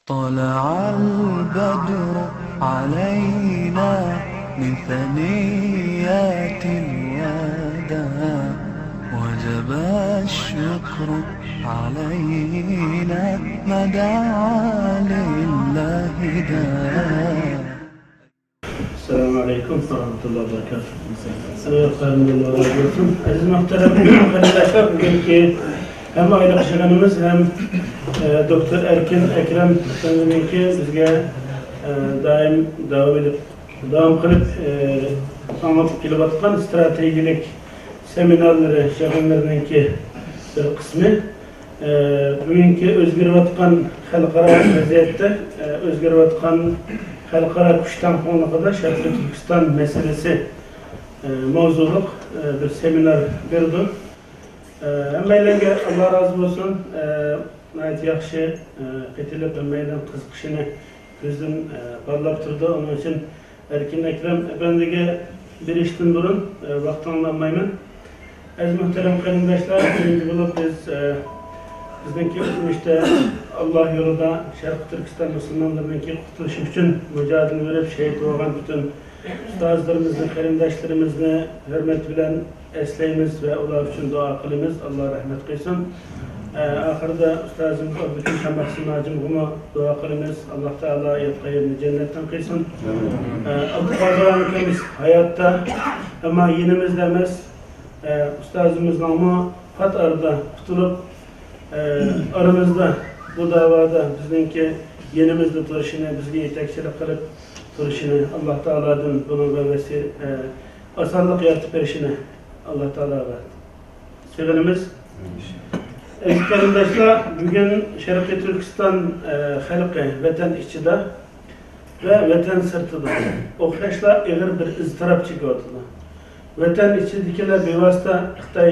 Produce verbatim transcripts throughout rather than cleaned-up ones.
طلع البدر علينا من ثنيات الوداع، وجب الشكر علينا ما دعا لله داع. السلام عليكم ورحمة الله وبركاته. ئەزىز مۇھتەرەم قېرىنداشلار، بۈگۈنكى ھەم ئايلىق يىغىنىمىز ھەم، ئە، دوكتور ئەركىن ئەكرەم ئەپەندىنىڭكى بىزگە، ئە، دائىم داۋام ئېلىپ، داۋام قىلىپ، ئە، ئاڭلىتىپ كېلىۋاتقان ئىستراتېگىيەلىك سېمىنارلىرى، يىغىنلىرىنىڭكى بىر قىسمى. ئە، بۈگۈنكى ئۆزگىرىۋاتقان خەلقئارا ۋەزىيەتتە، ئە، ئۆزگىرىۋاتقان خەلقئارا كۈچ تەڭپۇڭلۇقىدا شەرقىي تۈركىستان مەسىلىسى، ئە، ماۋزۇلۇق، ئە، بىر سېمىنار بېرىدۇ. ئە، ھەممەيلەنگە ئاللا رازى بولسۇن. ئە، ناھايىتى ياخشى، ئە، قېتىلىپ ھەممەيلەن قىزىقىشىنى كۆزدىن، ئە، پارلاپ تۇرىدۇ. ئۇنىڭ ئۈچۈن ئەركىن ئەكرەم ئەپەندىگە بېرىشتىن بۇرۇن، ئە، ۋاقتىڭلارنى ئالمايمەن. ئەزىز مۇھتەرەم قېرىنداشلار، بىرىنچى بولۇپ بىز، ئە، بىزنىڭكى ئۆتمۈشتە ئاللا يولىدا شەرقىي تۈركىستان مۇسۇلمانلىرىنىڭكى قۇتۇلۇشى ئۈچۈن مۇجاھىدىنى بېرىپ شېھىت بولغان پۈتۈن ئۇستازلىرىمىزنى، قېرىنداشلىرىمىزنى ھۆرمەت بىلەن ئەسلەيمىز ۋە ئۇلار ئۈچۈن دۇئا قىلىمىز. ئاللا رەھمەت قىلسۇن. ئە، ئاخىرىدا ئۇستازىمىز ئابدۇكېرىم شامەخسۇم ھاجىمغىمۇ دۇئا قىلىمىز. ئاللا تائالا ياتقان يېرىنى جەننەتتىن قىلسۇن. ئە، ئابدۇقادىر ئاكىمىز ھاياتتا، ئەمما يېنىمىزدا ئەمەس. ئە، ئۇستازىمىزنىڭمۇ پات ئارىدا قۇتۇلۇپ، ئە، ئارىمىزدا بۇ داۋادا بىزنىڭكى يېنىمىزدا تۇرۇشىنى، بىزگە يېتەكچىلىك قىلىپ تۇرۇشىنى ئاللا تائالادىن بۇنىڭغا ۋەسىلە، ئە، ئاسانلىق يارىتىپ بېرىشىنى ئاللا تائالاغا سېغىنىمىز. ئەزىز قېرىنداشلار، بۈگۈن شەرقىي تۈركىستان، ئە، خەلقى ۋەتەن ئىچىدە ۋە ۋەتەن سىرتىدا ئوخشاشلا ئېغىر بىر ئىزتىراپ چېكىۋاتىدۇ. ۋەتەن ئىچىدىكىلەر بىۋاسىتە خىتاي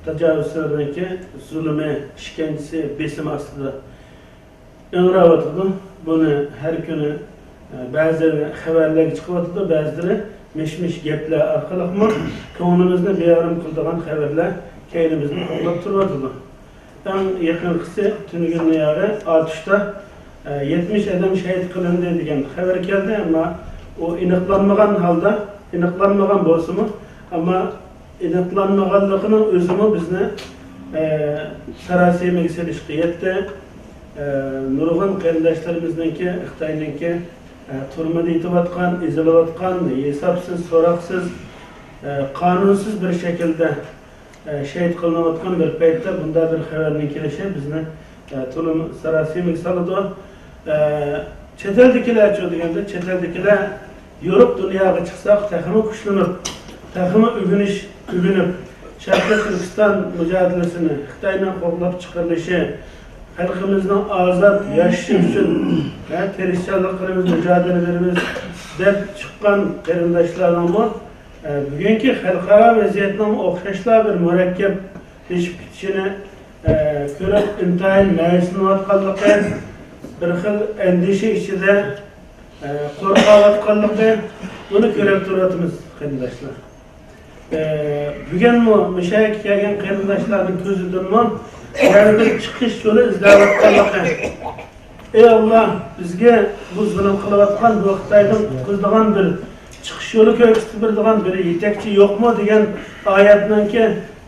تاجاۋۇزچىلىرىنىڭكى زۇلۇمى، ئىشكەنجىسى، بېسىمى ئاستىدا ئىڭراۋاتىدۇ. بۇنى ھەر كۈنى، ئە، بەزىلىرى خەۋەرلەرگە چىقىۋاتىدۇ، بەزىلىرى مىش-مىش گەپلەر ئارقىلىقمۇ كۆڭلىمىزنى بىئارام قىلىدىغان خەۋەرلەر كەينىمىزدىن قوغلاپ تۇرۇۋاتىدۇ. ئەڭ يېقىنقىسى تۈنۈگۈن نىياغى ئاتۇشتا، ئە، يەتمىش ئادەم شېھىت قىلىندى دېگەن خەۋەر كەلدى، ئەمما ئۇ ئېنىقلانمىغان ھالدا، ئېنىقلانمىغان بولسىمۇ، ئەمما ئېنىقلانمىغانلىقىنىڭ ئۆزىمۇ بىزنى، ئە، ساراسىمىگە سېلىشقا يەتتى. ئە، نۇرغۇن قېرىنداشلىرىمىزنىڭكى، خىتاينىڭكى، ئە، تۈرمىدە يېتىۋاتقان، ئېزىلىۋاتقان، ھېسابسىز، سوراقسىز، ئە، قانۇنسىز بىر شەكىلدە، ئە، شېھىت قىلىنىۋاتقان بىر پەيتتە بۇنداق بىر خەۋەرنىڭ كېلىشى بىزنى، ئە، تولىمۇ ساراسىمىگە سالىدۇ. ئە، چەت ئەلدىكىلەرچۇ دېگەندە، چەت ئەلدىكىلەر يورۇق دۇنياغا چىقساق، تېخىمۇ كۈچلىنىپ، تېخىمۇ ئۆگىنىش، ئۆگىنىپ، شەرقىي تۈركىستان مۇجادىلىسىنى، خىتاينىڭ قوغلاپ چىقىرىلىشى، خەلقىمىزنىڭ ئازاد ياشىشى ئۈچۈن، ھە، تىرىشچانلىق قىلىمىز، مۇجادىلە بېرىمىز دەپ چىققان قېرىنداشلارنىڭمۇ، ئە، بۈگۈنكى خەلقئارا ۋەزىيەتنىڭ ئوخشاشلا بىر مۇرەككەپلىشىپ كېتىشىنى، ئە، كۆرۈپ ئىنتايىن مەيۈسلىنىۋاتقانلىقى، بىر خىل ئەندىشە ئىچىدە، ئە، قورقۇۋاتقانلىقى، بۇنى كۆرۈپ تۇرۇۋاتىمىز، قېرىنداشلار. ئە، بۈگۈنمۇ مۇشۇ يەرگە كەلگەن قېرىنداشلارنىڭ كۆزىدىنمۇ يەنە بىر چىقىش يولى ئىزدەۋاتقانلىقى. ئەي ئاللا، بىزگە بۇ زۇلۇم قىلىۋاتقان بۇ خىتايدىن قۇتقۇزىدىغان بىر چىقىش يولى كۆرسىتىپ بېرىدىغان بىر يېتەكچى يوقمۇ دېگەن ئايەتنىڭكى،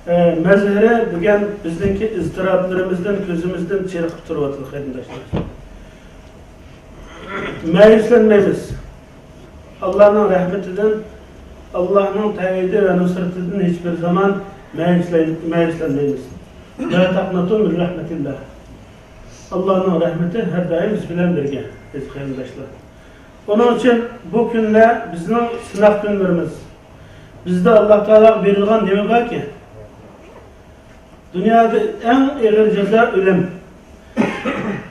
ئە، مەزھىرى بۈگۈن بىزنىڭكى ئىزتىراپلىرىمىزدىن، كۆزىمىزدىن چىرقىپ تۇرۇۋاتىدۇ، قېرىنداشلار. مەيۈسلەنمەيمىز. ئاللانىڭ رەھمىتىدىن، ئاللانىڭ تەئيىدى ۋە نۇسرىتىدىن ھېچبىر زامان مەيۈسلەن-، مەيۈسلەنمەيمىز. لا تقنطوا من رحمة الله. ئاللانىڭ رەھمىتى ھەر دائىم بىز بىلەن بىرگە، ئەزىز قېرىنداشلار. ئۇنىڭ ئۈچۈن بۇ كۈنلەر بىزنىڭ سىناق كۈنلىرىمىز. بىزدە ئاللا تائالاغا بېرىلغان نېمە باركى؟ دۇنيادا ئەڭ ئېغىر جازا ئۆلۈم.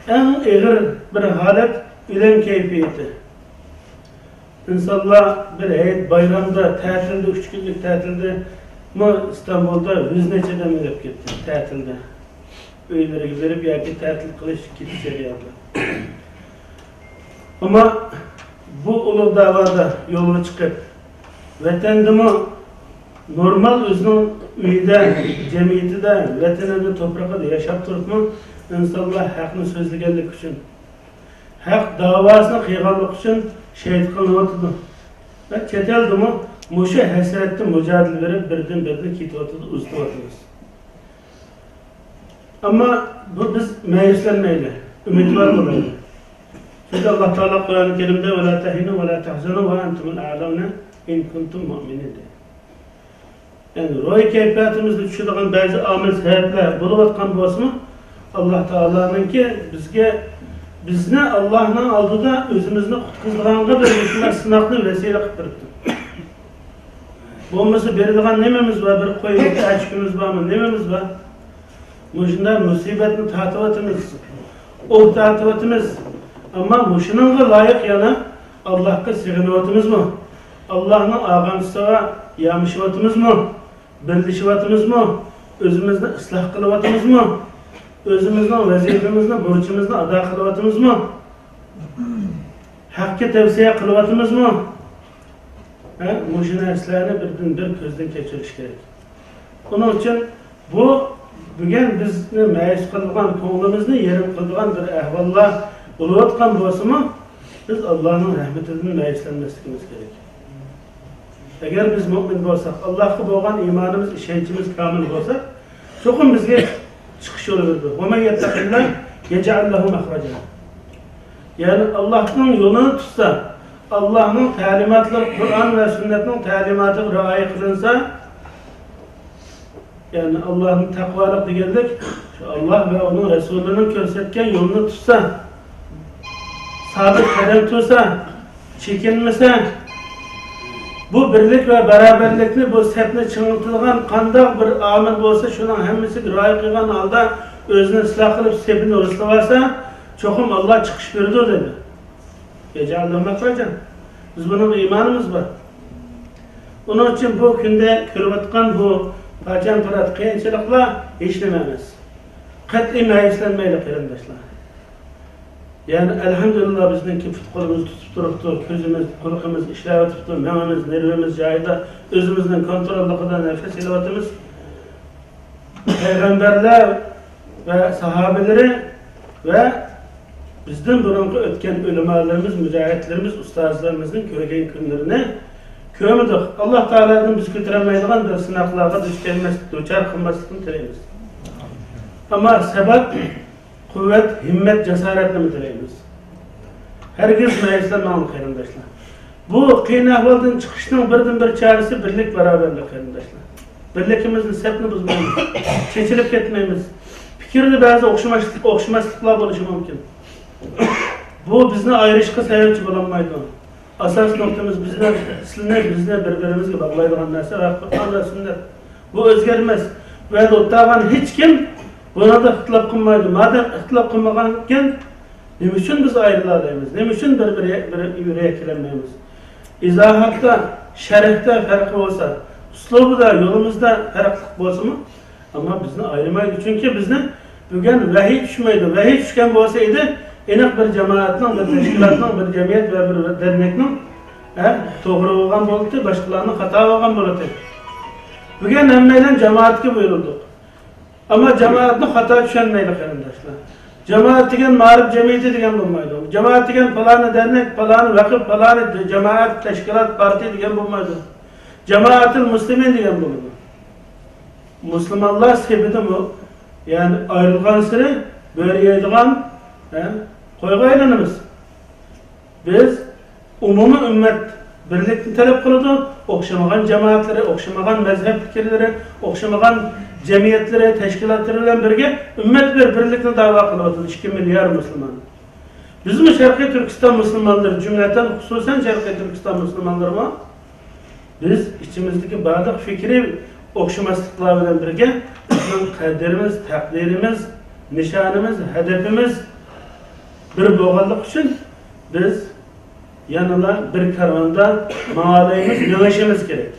ئەڭ ئېغىر بىر ھالەت ئۆلۈم كەيپىياتى. ئىنسانلار بىر ھەيت بايرامدا، تەتىلدە، ئۈچ كۈنلۈك تەتىلدىمۇ ئىستانبۇلدا يۈز نەچچە ئادەم ئۆلۈپ كەتتى، تەتىلدە. ئۆيلىرىگە بېرىپ ياكى تەتىل قىلىش، كېتىش جەريانىدا. ئەمما بۇ ئۇلۇغ داۋادا يولغا چىقىپ، ۋەتەندىمۇ نورمال ئۆزىنىڭ ئۆيىدە، جەمئىيىتىدە، ۋەتىنىدە، توپرىقىدا ياشاپ تۇرۇپمۇ ئىنسانلار ھەقنى سۆزلىگەنلىكى ئۈچۈن، ھەق داۋاسىنى قىلغانلىقى ئۈچۈن شېھىت قىلىنىۋاتىدۇ. ۋە چەت ئەلدىمۇ مۇشۇ ھەسرەتتە مۇجادىلە بېرىپ، بىردىن-بىردىن كېتىۋاتىدۇ، ئۇزىتىۋاتىمىز. ئەمما بۇ بىز مەيۈسلەنمەيلى، ئۈمىدۋار بولايلى. چۈنكى ئاللا تائالا قۇرئانى كەرىمدە، «ولا تهنوا ولا تحزنوا وأنتم الأعلون إن كنتم مؤمنين» دەيدۇ. يەنى روھىي كەيپىياتىمىزدا چۈشىدىغان بەزى ئامىل سەۋەبلەر بولۇۋاتقان بولسىمۇ، ئاللا تائالانىڭكى بىزگە، بىزنى ئاللانىڭ ئالدىدا ئۆزىمىزنى قۇتقۇزىدىغانغا بىر مۇشۇنداق سىناقنى ۋەسىلە قىلىپ بېرىپتۇ. بولمىسا بېرىدىغان نېمىمىز بار؟ بىر قوي، بىر ئەچكىمىز بارمۇ؟ نېمىمىز بار؟ مۇشۇنداق مۇسىبەتنى تارتىۋاتىمىز، ئوھ تارتىۋاتىمىز. ئەمما مۇشۇنىڭغا لايىق يەنە ئاللاھقا سېغىنىۋاتىمىزمۇ؟ ئاللاھنىڭ ئاغىنىسىغا يامىشىۋاتىمىزمۇ؟ بىرلىشىۋاتىمىزمۇ؟ ئۆزىمىزنى ئىسلاھ قىلىۋاتىمىزمۇ؟ ئۆزىمىزنىڭ ۋەزىپىمىزنى، بۇرچىمىزنى ئادا قىلىۋاتىمىزمۇ؟ ھەققە تەۋسىيە قىلىۋاتىمىزمۇ؟ ھە، مۇشۇ نەرسىلەرنى بىردىن بىر كۆزدىن كەچۈرۈش كېرەك. ئۇنىڭ ئۈچۈن بۇ بۈگۈن بىزنى مەيۈس قىلىدىغان، كۆڭلىمىزنى يېرىم قىلىدىغان بىر ئەھۋاللار بولۇۋاتقان بولسىمۇ، بىز ئاللانىڭ رەھمىتىدىن مەيۈسلەنمەسلىكىمىز كېرەك. ئەگەر بىز مۆمىن بولساق، ئاللاھقا بولغان ئىمانىمىز، ئىشەنچىمىز كامىل بولسا، چوقۇم بىزگە چىقىش يولى بىلدۈرىدۇ. ومن يتق الله يجعل له مخرجا. يەنى ئاللاھنىڭ يولىنى تۇتسا، ئاللاھنىڭ تەلىماتلىرى، قۇرئان ۋە سۈننەتنىڭ تەلىماتىغا رىئايە قىلىنسا، يەنى ئاللاھنى تەقۋالىق دېگەنلىك، شۇ ئاللاھ ۋە ئۇنىڭ رەسۇلىنىڭ كۆرسەتكەن يولىنى تۇتسا، سابىت قەدەم تۇرسا، چېكىنمىسە، بۇ بىرلىك ۋە بارابەرلىكنى، بۇ سەپنى چىڭىتىدىغان قانداق بىر ئامىل بولسا، شۇنىڭ ھەممىسىگە رىئايە قىلغان ھالدا ئۆزىنى ئىسلاھ قىلىپ، سېپىنى رۇسلىۋالسا، چوقۇم ئاللاھ چىقىش بېرىدۇ دېدى. يجعل له مخرجا. بىز بۇنىڭغا ئىمانىمىز بار. ئۇنىڭ ئۈچۈن بۇ كۈندە كۆرۈۋاتقان بۇ پاچان-پۇرات قىيىنچىلىقلار ھېچنېمە ئەمەس. قەتئىي مەيۈسلەنمەيلى، قېرىنداشلار. يەنى، ئەلھەمدۇلىللا، بىزنىڭكى پۇت-قولىمىز تۇتۇپ تۇرۇپتۇ، كۆزىمىز، قۇلىقىمىز ئىشلەۋېتىپتۇ، مېڭىمىز، نېرۋىمىز جايىدا، ئۆزىمىزنىڭ كونتروللۇقىدا نەپەس ئېلىۋاتىمىز. پەيغەمبەرلەر ۋە ساھابىلىرى ۋە بىزدىن بۇرۇنقى ئۆتكەن ئۆلىمالىرىمىز، مۇجاھىدلىرىمىز، ئۇستازلىرىمىزنىڭ كۆرگەن كۈنلىرىنى كۆرمىدۇق. ئاللاھ تائالادىن بىز كۆتۈرەلمەيدىغان بىر سىناقلارغا دۇچ كەلمەس-، دۇچار قىلماسلىقنى تىلەيمىز. ئەمما سەبەت، قۇۋۋەت، ھىممەت، جاسارەتنىمۇ تىلەيمىز. ھەرگىز مەيۈسلەنمەڭ، قېرىنداشلار. بۇ قىيىن ئەھۋالدىن چىقىشنىڭ بىردىنبىر چارىسى بىرلىك، باراۋەرلىك، قېرىنداشلار. بىرلىكىمىزنى، سەپنى بۇزمايمىز. چېچىلىپ كەتمەيمىز. پىكىردە بەزى ئوخشىماسلىق، ئوخشىماسلىقلار بولۇشى مۇمكىن. بۇ بىزنى ئايرىشقا سەۋەبچى بولالمايدۇ. ئاساس نۇقتىمىز بىزنى، سىلىنى، بىزنى بىر-بىرىمىزگە باغلايدىغان نەرسە ۋە قۇرئان ۋە سۈننەت. بۇ ئۆزگەرمەس. بۇ يەردە ئولتۇرغان ھېچكىم بۇنىڭدا ئىختىلاپ قىلمايدۇ. مادەم ئىختىلاپ قىلمىغانكەن، نېمە ئۈچۈن بىز ئايرىلالايمىز؟ نېمە ئۈچۈن بىر-بىر، بىر يۈرەككە كېلەلمەيمىز؟ ئىزاھاتتا، شەرھتە پەرقى بولسا، ئۇسلۇبىدا، يولىمىزدا پەرقلىق بولسىمۇ، ئەمما بىزنى ئايرىمايدۇ. چۈنكى بىزنى بۈگۈن ۋەھىي چۈشمەيدۇ. ۋەھىي چۈشكەن بولسا ئىدى، ئېنىق بىر جامائەتنىڭ، بىر تەشكىلاتنىڭ، بىر جەمئىيەت ۋە بىر دەرنەكنىڭ، ھە، توغرا بولغان بولاتتى، باشقىلارنىڭ خاتا بولغان بولاتتى. بۈگۈن ھەممەيلەن جامائەتكە بۇيرۇلدۇق. ئەمما جامائەتنى خاتا چۈشەنمەيلى، قېرىنداشلار. جامائەت دېگەن مائارىپ جەمئىيىتى دېگەن بولمايدۇ. جامائەت دېگەن پالانى دەرنەك، پالانى ۋەقىپ، پالانى جامائەت، تەشكىلات، پارتىيە دېگەن بولمايدۇ. جامائەتۇل مۇسلىمىن دېگەن بولىدۇ. مۇسۇلمانلار سېپىدىمۇ، يەنى ئايرىلغانسېرى بۆرە يەيدىغان، ھە، قويغا ئايلىنىمىز. بىز ئومۇمىي ئۈممەت بىرلىكنى تەلەپ قىلىدۇ. ئوخشىمىغان جامائەتلىرى، ئوخشىمىغان مەزھەپ پىكىرلىرى، ئوخشىمىغان جەمئىيەتلىرى، تەشكىلاتلىرى بىلەن بىرگە ئۈممەت بىر بىرلىكنى دەۋا قىلىۋاتىدۇ، ئىككى مىليار مۇسۇلمان. بىزمۇ شەرقىي تۈركىستان مۇسۇلمانلىرى، جۈملەدىن خۇسۇسەن شەرقىي تۈركىستان مۇسۇلمانلىرىمۇ بىز ئىچىمىزدىكى بارلىق پىكرىي ئوخشىماسلىقلار بىلەن بىرگە، بىزنىڭ قەدرىمىز، تەقدىرىمىز، نىشانىمىز، ھەدەپىمىز بىر بولغانلىقى ئۈچۈن، بىز يەنىلا بىر كارۋاندا ماڭالايمىز، مېڭىشىمىز كېرەك.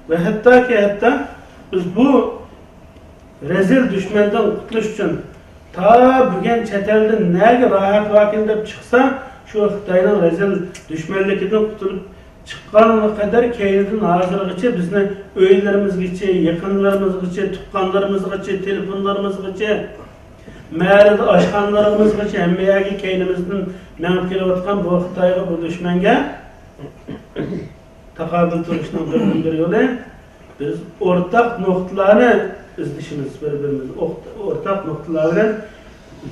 ۋە ھەتتاكى ھەتتا بىز بۇ رەزىل دۈشمەندىن قۇتۇلۇش ئۈچۈن تا بۈگۈن چەت ئەلدە نەگە راھەت باركىن دەپ چىقسا، شۇ خىتاينىڭ رەزىل دۈشمەنلىكىدىن قۇتۇلۇپ چىققانغا قەدەر كەينىدىن ھازىرغىچە بىزنى ئۆيلىرىمىزگىچە، يېقىنلىرىمىزغىچە، تۇغقانلىرىمىزغىچە، تېلېفونلىرىمىزغىچە، مەھەللىدە ئاشخانىلىرىمىزغىچە ھەممە يەرگە كەينىمىزدىن مېڭىپ كېلىۋاتقان بۇ خىتايغا، بۇ دۈشمەنگە تاقابىل تۇرۇشنىڭ بىردىنبىر يولى، بىز ئورتاق نۇقتىلارنى ئىزدىشىمىز، بىر-بىرىمىز ئوق-، ئورتاق نۇقتىلار بىلەن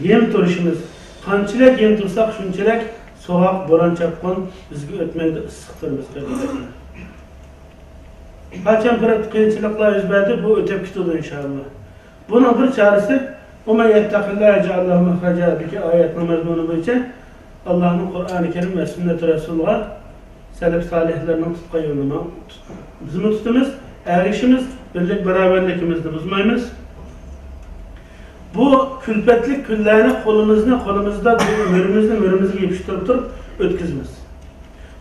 يېڭى تۇرۇشىمىز. قانچىلىك يېڭى تۇرساق، شۇنچىلىك سوغۇق بوران-چاپقۇن بىزگە ئۆتمەيدۇ، ئىسسىق تۇرىمىز قېرىنداشلار. قاچان بىر قىيىنچىلىقلار يۈز بەردى، بۇ ئۆتۈپ كېتىدۇ، ئىنشائاللا. بۇنىڭ بىر چارىسى، «ومن يتق الله يجعل له مخرجا» دىكى ئايەتنىڭ مەزمۇنى بويىچە ئاللانىڭ قۇرئانى كەرىم ۋە سۈننەت رەسۇلىغا سەلەف سالىھلارنىڭ تۇتقان يولىنى بىزمۇ تۇتىمىز، ئەگىشىمىز، بىرلىك باراۋەرلىكىمىزنى بۇزمايمىز. بۇ كۈلپەتلىك كۈنلەرنى قولىمىزنى، قولىمىزدا مۈرىمىزنى مۈرىمىزگە يېپىشتۇرۇپ تۇرۇپ ئۆتكۈزىمىز.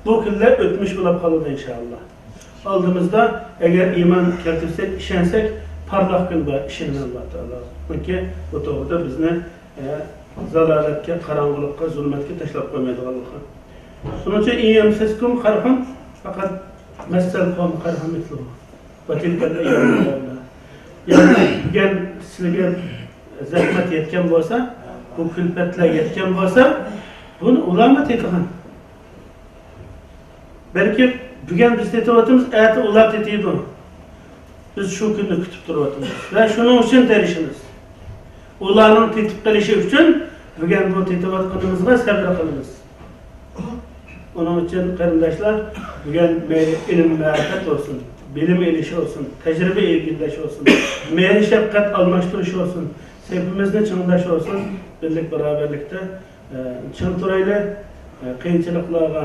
بۇ كۈنلەر ئۆتمۈش بولاپ قالىدۇ، ئىنشائاللا. ئالدىمىزدا ئەگەر ئىمان كەلتۈرسەك، ئىشەنسەك، پارلاق كۈن بار، ئىشىنىمەن ئاللا تائالا. چۈنكى بۇ توغرىدا بىزنى، ئە، زالالەتكە، قاراڭغۇلۇققا، زۇلمەتكە تاشلاپ قويمايدىغانلىقى. شۇنىڭ ئۈچۈن، «إن يمسسكم قرح فقد مس القوم قرح مثله وتلك الأيام نداولها». يەنى بۈگۈن سىلىگە زەھمەت يەتكەن بولسا، بۇ كۈلپەتلەر يەتكەن بولسا، بۇنى ئۇلارمۇ تېتىغان. بەلكى بۈگۈن بىز تېتىۋاتىمىز، ئەتە ئۇلار تېتىيدۇ. بىز شۇ كۈننى كۈتۈپ تۇرۇۋاتىمىز ۋە شۇنىڭ ئۈچۈن تىرىشىمىز. ئۇلارنىڭ تېتىپ قېلىشى ئۈچۈن بۈگۈن بۇ تېتىۋاتقىنىمىزغا سەۋر قىلىمىز. ئۇنىڭ ئۈچۈن قېرىنداشلار، بۈگۈن مەيلى ئىلىم-مەرىپەت بولسۇن، بىلىم ئېلىش بولسۇن، تەجرىبە ئىگىلەش بولسۇن، مېھىر-شەپقەت ئالماشتۇرۇش بولسۇن، سېپىمىزنى چىڭداش بولسۇن، بىرلىك باراۋەرلىكتە ئە، چىڭ تۇرايلى، ئە، قىيىنچىلىقلارغا،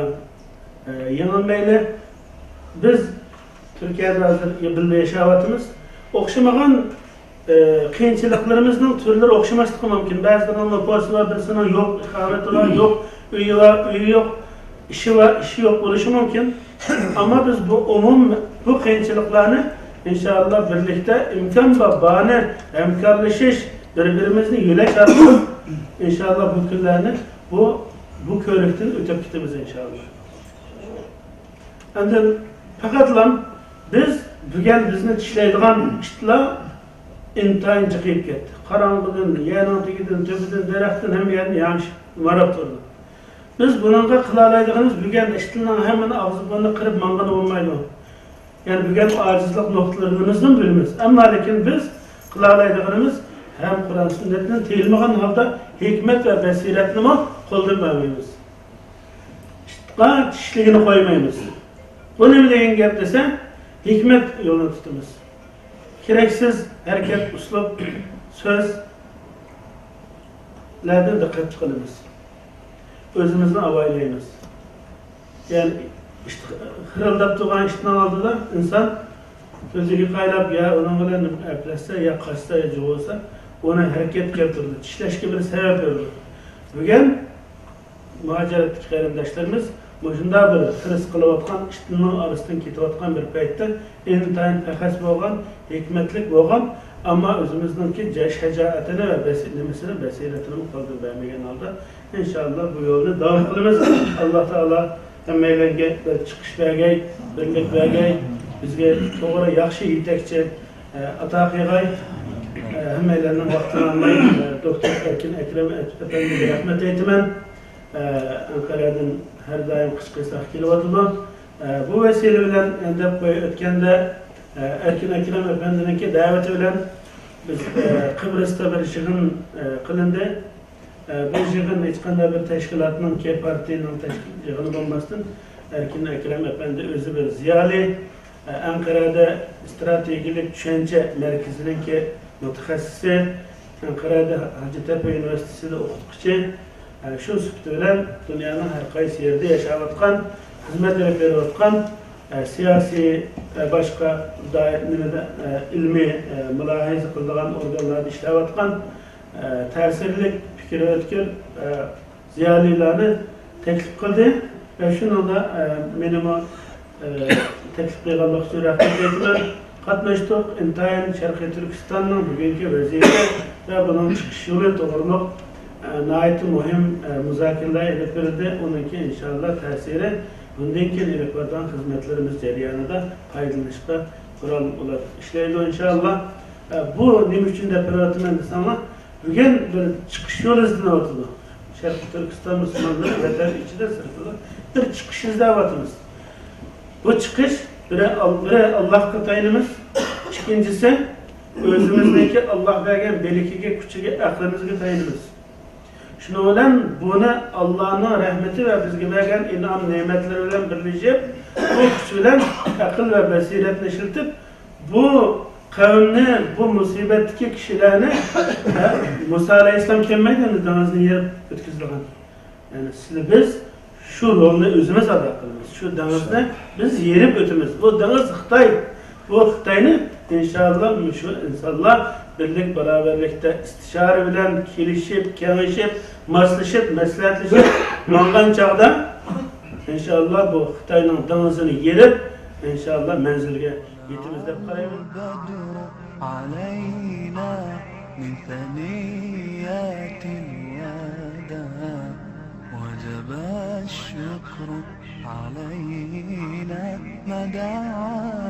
ئە، يېڭىلمەيلى. بىز تۈركىيەدە ھازىر بىللە ياشاۋاتىمىز. ئوخشىمىغان، ئە، قىيىنچىلىقلىرىمىزنىڭ تۈرلىرى ئوخشىماسلىقى مۇمكىن. بەزىلىرىنىڭ نوپۇسى بار، بىرسىنىڭ يوق، ئىقامىتى بار، يوق ئۆيى بار، ئۆيى يوق، ئىشى بار، ئىشى يوق بولۇشى مۇمكىن. ئەمما بىز بۇ ئومۇم، بۇ قىيىنچىلىقلارنى، ئىنشائاللا، بىرلىكتە ئىمكان بار، بارنى ھەمكارلىشىش، بىر-بىرىمىزنى يۆلەش ئارقىلىق، ئىنشائاللا، بۇ كۈنلەرنى بۇ، بۇ كۆۋرۈكتىن ئۆتۈپ كېتىمىز، ئىنشائاللا. ئەمدى پەقەتلا بىز بۈگۈن بىزنى چىشلەيدىغان ئىتلار ئىنتايىن جىقىيىپ كەتتى. قاراڭغۇدىن، يەرنىڭ تېگىدىن، تۈپىدىن، دەرەختىن ھەممە يەردىن ياڭشىپ ماراپ تۇرىدۇ. بىز بۇنىڭغا قىلالايدىغىنىمىز، بۈگۈن ئىتلارنىڭ ھەممىنى ئاغزى بۇرنى قىرىپ ماڭغىلى بولمايدۇ. يەنى بۈگۈن ئاجىزلىق نۇقتىلىرىمىزنى بىلىمىز. ئەمما لېكىن بىز قىلالايدىغىنىمىز، ھەم قۇرئان سۈننەتنى تىيمىغان ھالدا ھېكمەت ۋە بەسىرەتنىمۇ قولدىن بەرمەيمىز. ئىتقا چىشلىگىنى قويمايمىز. بۇ نېمە دېگەن گەپ دېسە، ھېكمەت يولىنى تۇتىمىز. كېرەكسىز ھەرىكەت، ئۇسلۇب، سۆزلەردىن دىققەت قىلىمىز. ئۆزىمىزنى ئاۋايلايمىز. يەنى ئىت خىرىلداپ تۇرغان ئىتنىڭ ئالدىدا ئىنسان كۆزىگە قايلاپ، يا ئۇنىڭ بىلەن ئەپلەشسە، يا قاچسا، يا جۇغۇلسا، ئۇنى ھەرىكەتكە كەلتۈرىدۇ، چىشلەشكە بىر سەۋەب بېرىدۇ. بۈگۈن مۇھاجىرەتتىكى قېرىنداشلىرىمىز مۇشۇنداق بىر خىرىس قىلىۋاتقان ئىتنىڭ ئارىسىدىن كېتىۋاتقان بىر پەيتتە ئىنتايىن پەخەس بولغان، ھېكمەتلىك بولغان، ئەمما ئۆزىمىزنىڭكى جە-، شاجائىتىنى ۋە بەس-، نېمىسىنى، بەسىرىتىنىمۇ قولدىن بەرمىگەن ھالدا، ئىنشائاللا، بۇ يولنى داۋام قىلىمىز. ئاللا تائالا ھەممەيلەنگە بىر چىقىش بەرگەي، بىرلىك بەرگەي، بىزگە توغرا، ياخشى يېتەكچى، ئە، ئاتا قىلغاي. ئە، ھەممەيلەننىڭ ۋاقتىنى ئالماي، ئە، دوكتور ئەركىن ئەكرەم ئەپەندىگە رەھمەت ئېيتىمەن. ئە، ئەنقەرەدىن ھەر دائىم قىچقىرساق كېلىۋاتىدۇ. ئە، بۇ ۋەسىلە بىلەن، ئە، دەپ قويۇپ ئۆتكەندە، ئە، ئەركىن ئەكرەم ئەپەندىنىڭكى دەۋىتى بىلەن بىز، ئە، قىبرىستا بىر يىغىن، ئە، قىلىندى. ئە، بۇ يىغىن ھېچقانداق بىر تەشكىلاتنىڭكى، پارتىيىنىڭ تەشكىل-، يىغىنى بولماستىن، ئەركىن ئەكرەم ئەپەندى ئۆزى بىر زىيالىي، ئە، ئەنقەرەدە ئىستراتېگىيەلىك چۈشەنچە مەركىزىنىڭكى مۇتەخەسسىسى، ئەنقەرەدە ھاجىتەپە ئۇنىۋېرسىتېتىدا ئوقۇتقۇچى، ئە، شۇ سۈپىتى بىلەن دۇنيانىڭ ھەر قايسى يېرىدە ياشاۋاتقان، خىزمەت ئېلىپ بېرىۋاتقان، ئە، سىياسىي، ئە، باشقا دائىر-، نېمىدە، ئە، ئىلمىي، ئە، مۇلاھىزە قىلىدىغان ئورگانلاردا ئىشلەۋاتقان، ئە، تەسىرلىك، پىكرى ئۆتكۈر، ئە، زىيالىيلارنى تەكلىپ قىلدى ۋە شۇنىڭدا، ئە، مېنىمۇ، ئە، تەكلىپ قىلغانلىقى ئۈچۈن رەھمەت ئېيتىمەن. قاتناشتۇق. ئىنتايىن شەرقىي تۈركىستاننىڭ بۈگۈنكى ۋەزىيىتى ۋە بۇنىڭ چىقىش يولى توغرۇلۇق، ئە، ناھايىتى مۇھىم، ئە، مۇزاكىرىلەر ئېلىپ بېرىلدى. ئۇنىڭكى ئىنشائاللا تەسىرى بۇندىن كېيىن ئېلىپ بارىدىغان خىزمەتلىرىمىز جەريانىدا پايدىلىنىشقا قورال بولۇپ ئىشلەيدۇ ئىنشائاللا. ئە، بۇ نېمە ئۈچۈن دەپ بېرىۋاتىمەن دېسەڭلار، بۈگۈن بىر چىقىش يولى ئىزدىنىۋاتىدۇ. شەرقىي تۈركىستان مۇسۇلمانلىرى ۋەتەن ئىچىدە، سىرتىدا بىر چىقىش ئىزدەۋاتىمىز. بۇ چىقىش بىرى، بىرى ئاللاھقا تايىنىمىز، ئىككىنچىسى ئۆزىمىزنىڭكى ئاللاھ بەرگەن بىلىكىگە، كۈچىگە، ئەقلىمىزگە تايىنىمىز. شۇنىڭ بىلەن بۇنى ئاللانىڭ رەھمىتى ۋە بىزگە بەرگەن ئىنئام نېمەتلىرى بىلەن بىرلىشىپ، بۇ كۈچ بىلەن ئەقىل ۋە بەسىرەتنى ئىشلىتىپ، بۇ قەۋمنى، بۇ مۇسىبەتتىكى كىشىلەرنى، ھە، مۇسا ئەلەيھىسسالام كەلمەيدۇ ئەمدى دېڭىزنى يېرىپ ئۆتكۈزىدىغان. يەنى سىلى بىز شۇ رولنى ئۆزىمىز ئادا قىلىمىز. شۇ دېڭىزنى بىز يېرىپ ئۆتىمىز. بۇ دېڭىز خىتاي. بۇ خىتاينى ئىنشاللا مۇشۇ ئىنسانلار بىرلىك باراۋەرلىكتە ئىستىشارە بىلەن كېلىشىپ، كېڭىشىپ، ماسلىشىپ، مەسلىھەتلىشىپ ماڭغان چاغدا ئىنشاللا بۇ خىتاينىڭ دېڭىزىنى يېرىپ ئىنشاللا مەنزىلگە يېتىمىز دەپ قارايمەن. البدر علينا من ثنيات الوداع وجب الشكر علينا ما دعا